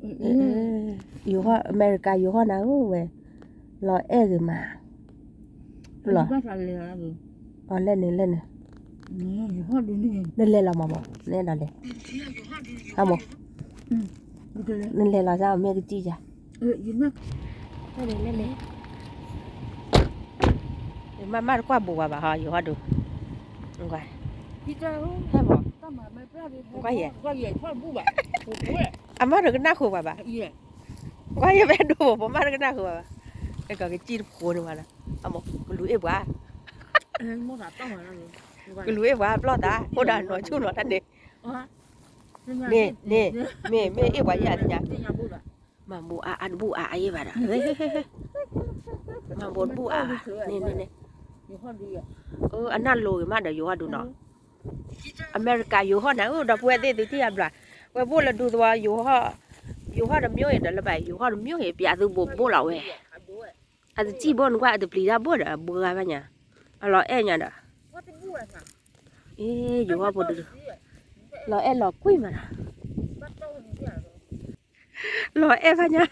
ယိၤဟီၣ် အမဲရကၤယိၤဟီၣ်နၤဧၢဝဲ, လီၤအဲၣ်ဂ့ၤမး, လီၤ, အလဲၣ်န့ၣ်လဲၣ်န့ၣ်, နလဲၤလီၤမးမး နအဲၣ်ဒိးလဲၤ, ဟါမး, နလဲၤလီၤစၢ် မ့ၢ်ကစံၣ်ယၤ, လဲၣ်န့ၣ်လဲၣ်န့ၣ်, မ့ၢ်မ့ၢ်တကွၢ်ဘူးဝဲဘၣ်ဟီ ယိၤဟီၣ်ဒိၣ်, ဟဲမး, ကွၢ်ယဲ, အမါတကနၣ်ဃုာ်ဘၣ်ဘၣ်, ကွၢ်ယဲဖဲဒိၣ်ဘိ ပမါတကနၣ်ဃုာ်ဘၣ်ဘၣ်, ကကစံၣ်တဖိန့ၣ်ဘၣ်လီၤ, အမး ကလူၤအ့ၣ်ပှၤ, ကလူၤအ့ၣ်ပှၤ ဘျီၣ်သး အိၣ်ဒီးနီၢ်ဆူၣ်နီၤတၢ်န့ၣ်, မ့ၢ်, မ့ၢ်, မ့ၢ်အ့ၣ်ပှၤယဲၢ်အသ့ၣ်ညါ, မၤဘူးအါအါတဘူးအါအါယဲၢ်ဘၣ်ဒီး, မၤဘူးတဘူးအါ, န့ၣ်န့ၣ်န့ၣ်, အနၢ်လိၤဂ့ၤမးဒီးယိၤဟီၣ်ဒိၣ်နီၤ, အမဲရကၤယိၤဟီၣ်နၤဧၢ ဒီပုၢ်ဝဲၢ်သ့ၣ်သုထံၣ်ယါဘျါ, ဝဲဘိၣ်လၢဒူသဝီ ယိၤဟီၣ်တမျိုးအံၤဒီးလၢဘၣ် ယိၤဟီၣ်တမျိုးအံၤ ပျးသုဘိးဘိးလီၤဝဲ, အတစံၣ်ဘိနကွၢ်အတပျံၤတၢ်ဘိၣ်ဒီး ဘှါဘၣ်ညါ, အလီၤအဲၣ်ညါဒီး, အ့ ယိၤဟီၣ်ဖိတဒု, လီၤအဲၣ်လီၤကွံမးဒီး, လီၤအဲၣ်ဘၣ်ညါ,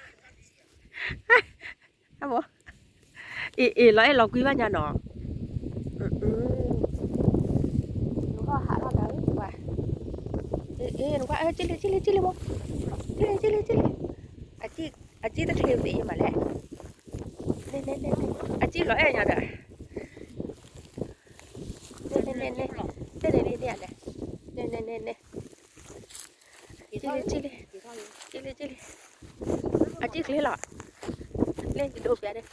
အ့ အ့ လီၤအဲၣ်လီၤကွံဘၣ်ညါနီၤ, ယိၤဟီၣ်ဟးထီၣ်တၢ်, အ့ အ့ နကွၢ် စံၣ်လံ စံၣ်လံ စံၣ်လံမး, စံၣ်လံ စံၣ်လံ စံၣ်လံ, အစံၣ်တချ့သ့အံၤမးလဲၣ်, အစံၣ်လီၤအဲၣ်ညါဒီး, န့ၣ်န့ၣ်န့ၣ်န့ၣ်, စံၣ်လံ စံၣ်လံ, စံၣ်လံ စံၣ်လံ, အစံၣ်ချ့လီၤ, လဲၣ် ယဒိးပျးဒီး,